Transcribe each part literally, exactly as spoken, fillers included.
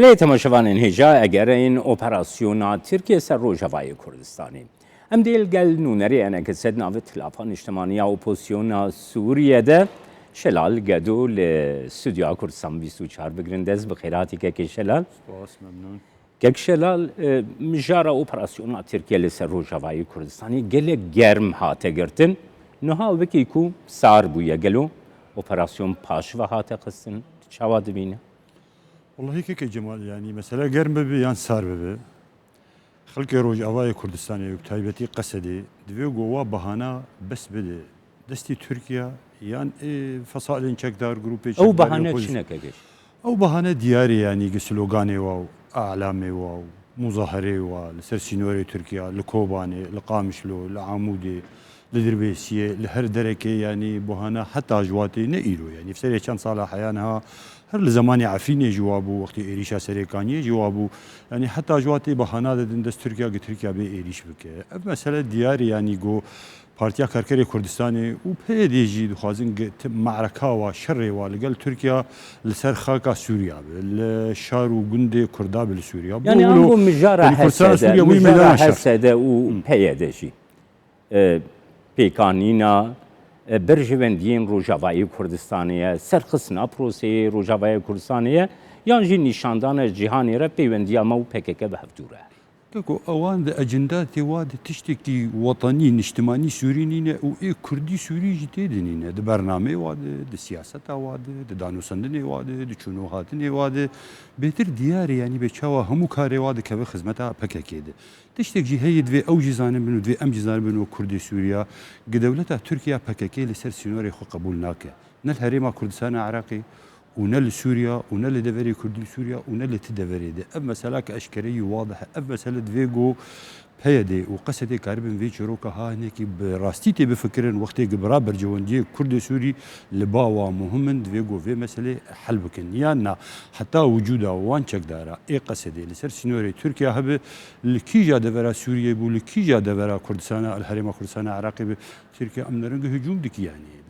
Lê temaşevanên hêja, egereyên operasyona Tirkiye ser Rojavayê Kurdistanê. Em dê li gel nûnerê Enekese di navê Tilafa Niştimaniya Opozisyona Sûriye de Şelal Gedo li Stûdyoya Kurdistan bîst û çar bigirin. Dest bi xêr hatî kekê Şelal. Spas, memnûn. Kek Şelal, e, mijara operasyona Tirkiye li ser Rojavayê Kurdistanê gelek germ hate girtin. Niha wekî ku sar bûye, gelo operasyon paşve hate xistin? Çawa dibîne? Wellahî keke Cemal, yanî mesele germ bibe yan sar bibe, xelkê Rojavayê Kurdistanê û bi taybetî Qesedê divê ku wa bahana bes bide destî Tirkiye yan ê fesalên çekdar, grûpê çekdar, bahane çi ne keke? Ew bahane diyar e, yanî gi sloganê wa û alamê wa û muzaherê wa li ser sînorê Tirkiye, li Kobanê, li Qamişlo, li Amûdê, li Dirbêsiyê, li her derekê, yanî buhana heta ji watê ne îro, yanî serê çend sala heya niha her li zemanê Efrînê jî wa bû, wextê êrîşa Serêkaniyê jî wa bû. Yanî heta ji watê bahana didin dest Tirkiye, gi Tirkiye bê êrîş bike. Ev mesele diyar e, yanî go Partiya Karkerê Kurdistanê û P Y D jî dixwazin gi ti-, me'reka wa, şerê wa li gel Tirkiye li ser xaka Sûriya be, li şar û gundê Kurda be li Sûriya. Yanî ango mijara H S D, mijara H S D û P Y D jî e, pêkanîna, e, berjewendiyên Rojavayê Kurdistanê ye, serxistina proseyê Rojavayê Kurdistanê ye, yan jî nîşandana cîhanê re peywendiya me û P K K bi hevdû re? Keko, ewan di ecindatê wa de tiştekî wetanî, niştimanî Sûrî nîne û ê Kurdî Sûrî jî tê de nîne. Di bernameyê wa de, di siyaseta wa de, di danûsendinê wa de, di çûn û hatinê wa de bêtir diyar e, yanî bê çawa hemû karê wa dikeve xizmeta P K K de. Tiştek jî heye divê ew jî zanibin û divê em jî zanibin û Kurdê Sûriya, gi dewleta Tirkiye P K K li ser sînorê xwe qebûl nake. Ne li Herêma Kurdistana Iraqê û ne li Sûriya û ne li deverê Kurdî li Sûriya û ne li ti deverê de. Ev mesela ki eşkereyî wadih e. Ev mesele divê ku P Y D û Qesedê karibin vê çîroka ha hinekî bi rastî tê bifikirin, wextê ki bira bercewendiyê Kurdê Sûrî li ba wa muhim in, divê ku vê meselê hel bikin. Yan na, heta wicûda wan çekdara ê Qesedê li ser sînorê Tirkiye hebe, li kîja devera Sûriyê bû, li kîja devera Kurdistana, li Herêma Kurdistana Iraqê be, Tirkiye em nerin gi hicûm dikî, yanî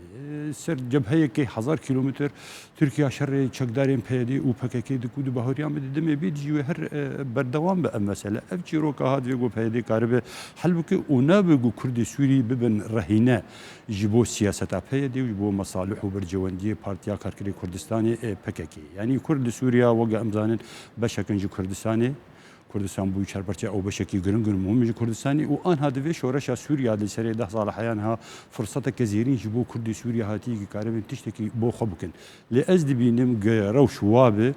li ser cebheyekê hezar kîlometr Tirkiye şerê çekdarên P Y D û P K K diku. Di bahoriya min de demê bê dijî wê her, e, berdewam be ev mesele. Ev çîroka ha divê ku P Y D karibe hel bike û nabe ku Kurdê Sûrî bibin rehîne ji bo siyaseta P Y D û ji bo mesalih û bercewendiyê Partiya Karkerê Kurdistanê, e, P K K. Yanî Kurd li Sûriya, weke em zanin, beşek in ji Kurdistanê. Kurdistan bû çarparçe, ew beşekî giring in, muhim ji Kurdistanê û anha di vê şoreşa Sûriya di serê deh sala heya niha firseteke zêrîn ji bo Kurdê Sûriya hatî ki karibin tiştekî bo xwe bikin. Lê ez dibînim gi rewş wa be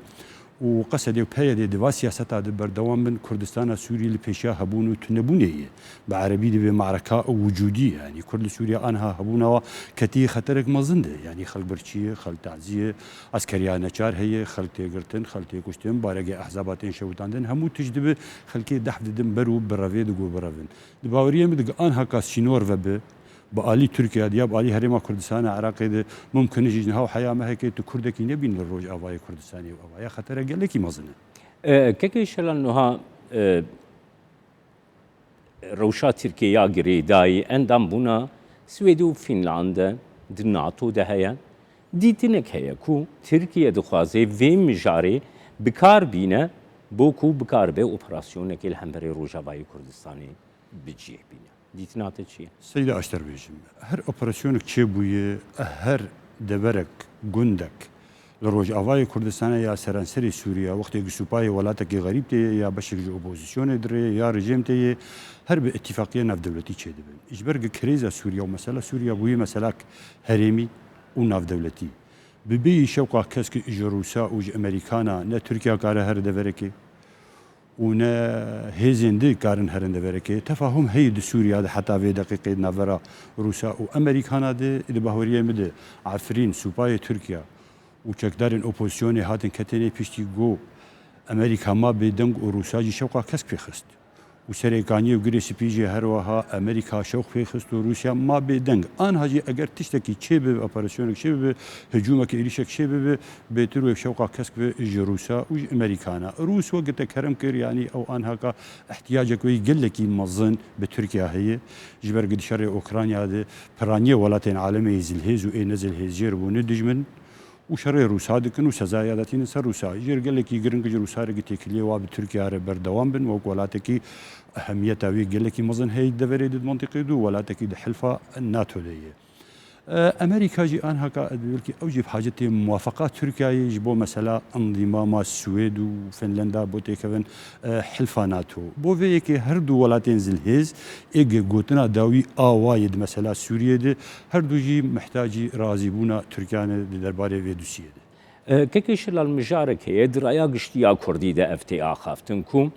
û Qesedê û P Y D di va siyaseta de berdewam bin, Kurdistana Sûrî li pêşiya hebûn û tunebûnê ye. Bi erebî dibê me'reka wicûdî, yanî Kurd li Sûriya anha hebûna wa ketî xeterek mezin de. Yanî xelk birçî ye, xelk tazî ye, eskeriya neçar heye, xelk tê girtin, xelk tê kuştin, baregê ehzaba tên şewitandin, hemû tişt dibe, xelkê dehf didin ber û birevê digo birevin. Di baweriyê min de anha ka sînor vebe, bi alî Tirkiye de ya bi alî Herêma Kurdistana Iraqê de, mumkin e jî niha û heya mehekê tu Kurdekî nebîn li Rojavayê Kurdistanê û ev ya xetere gelekî mezin e. E, kekê Şelal, nuha, e, rewşa Tirkiye ya girêdayî, endambûna Swêdê û Fînlande di NATO de heye. Dîtinek heye ku Tirkiye dixwaze vê mijarê bi kar bîne, bo ku bikaribe operasyonekê li hemberê Rojavayê Kurdistanê bi cih bîne. Dîtina te çi ye? Seyda, ez ji te re bêjim, her operasyoneke çêbûye, her deverek, gundek li Rojavayê Kurdistanê ya seranserê Sûriye, wextê ki supayê welatekî xerîb tê ye, ya beşek ji opozîsyonê dirê ye, ya rejîm tê ye, her bi îtîfaqiya navdewletî çêdibin. Ji ber ki krîza Sûriye û mesela Sûriye bûye meselak herêmî û navdewletî. Bi bêyî şewqa kesk ji Rûsa û ji Amerîkana ne Tirkiye kare here deverekê û ne hêzên din karin herin deverekê. Tefahum heye di Sûriya de heta vê deqîqê di navbera Rûsa û Amerîkana de. Di baweriyê min de Efrîn, supayê Tirkiye û çekdarên opozîsyonê hatin ketênê piştî ku Amerîka ma bêdeng û Rûsa jî şewqa kesk pê xist. Û Serêkaniyê û Girê Spî jî her wiha Amerîka şewq pê xist û Rûsya ma bêdeng. Anha jî eger tiştekî çêbibe, operasyonek çêbibe, hicûmek, êrîşek çêbibe, bêtir wê şewqa kesk be ji Rûsa û ji Amerîkana. Rûs weke te kerem kir, yanî ew anha ka ihtiyacek wê gelekî mezin bi Tirkiye heye. Ji ber ku di şerê Ukrayna de piraniyê welatên alemê yê zilhêz û ê ne zilhêz jê re bûne dijmin. û şerê Rûsa dikin û sezaya detînin ser Rûsa. Jêr gelekî giring ji Rûsa re têkiliyê wa bi Tirkiye re berdewam bin, wek welatekî ehemiyeta wî gelekî mezin heye di deverê de, di mentiqê de û welatekî di hilfa NATO de ye. E, Amerîka jî anhaka, ez belkî ew jî bi hacetê muwafeqa Tirkiyeyê ji bo mesela endîmama Swêd û Finlanda bo têkevin, e, hilfa NATO. Bo vê yekê her du welatên zilhêz ê ge gotina dawî a wa yê di mesela Sûriyê de, her du jî mihtacî razîbûna Tirkiye ne di derbarê vê dosiyê de. E, kekê Şilal, mijarek heye di raya giştî ya Kurdî de ev tê axaftin ku,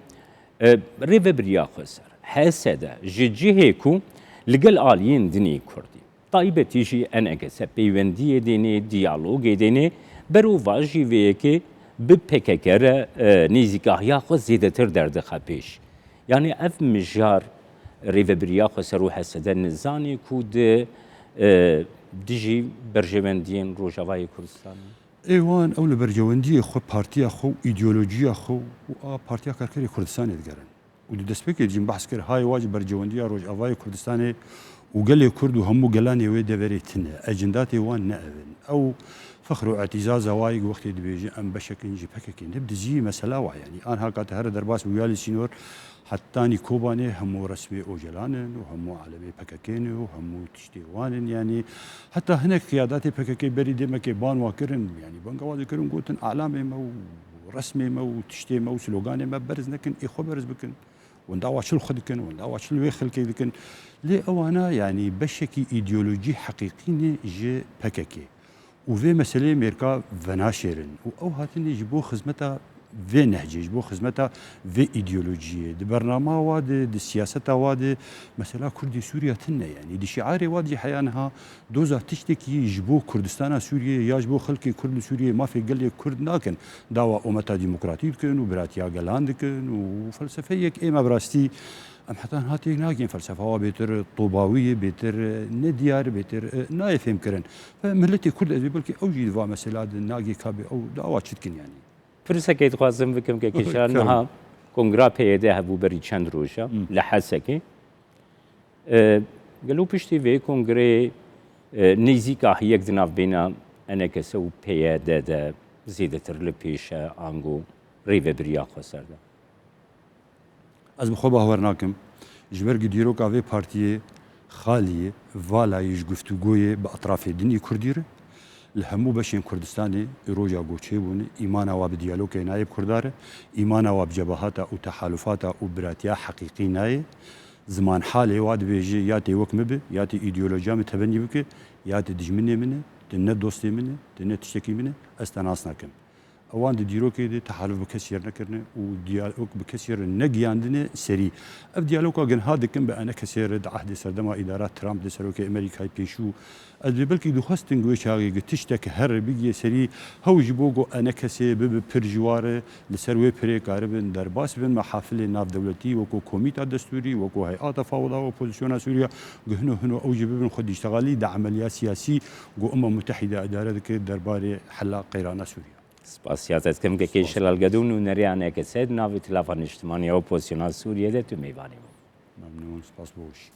e, Rêvebiriya Xweser, H S D, ji cihê ku li gel aliyên din ê Kurdî, taybetî jî N K S peywendiyê dênê, diyalogê dênê, berovajî vê yekê bi P K K re, e, nêzîkahiya xwe zêdetir derdixe pêş. Yanî ev mijar Rêvebiriya Xweser û H S D nizanê ku di, e, dijî berjewendiyên Rojavayê Kurdistanê? Ê wan ew li berjewendiyê xwe, partiya xwe û îdeolojiya xwe û a Partiya Karkerê Kurdistanê digerin. Û di destpêkê de jî min behs kir, hayê wa ji berjewendiya Rojavayê Kurdistanê û gelê Kurd û hemû gelanê wê deverê tune. Ecindatê wan ne ev in. Ew fexr û îtizaza wa yê ku wextê dibêje em beşek in ji P K K ne, bi dizî mesela wa, yanî anha ka te here derbas bûya li sînor, hetanî Kobanê hemû resmê Ocalan in û hemû alemê P K K ne û hemû tiştê wan in, yanî heta hinek qiyadatê P K K berî demekê ban wa kirin, yanî bangawazê kirin, gotin alamê me û resmê me û tiştê me û sloganê me berz nekin, ê xwe berz bikin. Wenda wa çi li xwe dikin, wenda wa çi li wê xelkê dikin. Lê ewana, yanî beşekî îdeolojî heqîqî ne ji P K K. Û vê meseleyê mêrka venaşêrin. Û ew hatine ji bo xizmeta vê nehcê, ji bo xizmeta vê îdeolojiyê. Di bernama wa de, di siyaseta wa de mesela Kurdê Sûriye tune, yanî di şiarê wa de jî heya niha doza tiştekî ji bo Kurdistana Sûriyeyê ya ji bo xelkê Kurd li Sûriyeyê, mafê gelê Kurd nakin. Dawa ometa demokratî dikin û biratiya gelan dikin û felsefeyek ê me bi rastî em heta niha têk nagihên. Felsefa wa bêtir tobawî ye, bêtir nediyar, bêtir nayê fêmkirin. Ve miletê Kurd, ez ê belkî ew jî di va mesela de nagê ka bê ew dawa çi dikin yanî. Pirsekê dixwazim bikim, kekê Şilal, niha kongra P Y D hebû berî çend roja li Hesekê. E, gelo piştî vê kongreyê, e, nêzîkahiyek di navbêna N K S û P Y D de zêdetir li pêş e, ango Rêvebiriya Xweser de? Ez bi xwe bawer nakim. Ji ber ku dîroka vê partiyê xalî ye, vala ye ji guftûgoyê bi etrafê din ê Kurdî re. Li hemû beşên Kurdistanê îro ja goçê bûne, îmana wa bi diyalogê nayê bi Kurda re, îmana wa bi cebahata û tehalufata û biratiya heqîqî nayê. Ziman halê wa dibêje, ya tê wek min be, ya tê îdeolojiya min tebenî bike, ya tê dijminê min e, tu ne dostê min e, tu ne tiştekî min e, ez te nas nakim. Ewan di dîrokê de tehaluf bi kesî re nekirine û diyalog bi kesî re negiyandine serî. Ev diyaloga ginha dikin bi N K S re di ehdê serdema îdara Trump de serokê Amerîkayê pêşû. Ez dê belkî dixwestin ku wê çaxê ku tiştek here bigiye serî, hew ji bo ku N K S bibe pir ji wa re, li ser wê pirê karibin derbas bin, mehafilê navdewletî wekû Komîta Destûrî, wekû Heyata Fawida Opozisyona Sûriya, ku hino hino ew jî bibin xwe dîştexalî di emeliya siyasî ku Umem Mutehîde îdare dike derbarê hela qeyrana Sûriya. Spasiya te dikim, kekê Şilal Gedo, nûnerê N K S di navê Tilafa Niştimanî ya Opozisyona Sûriyê de tu mêvanê bû. Memnûn, spas bo weş.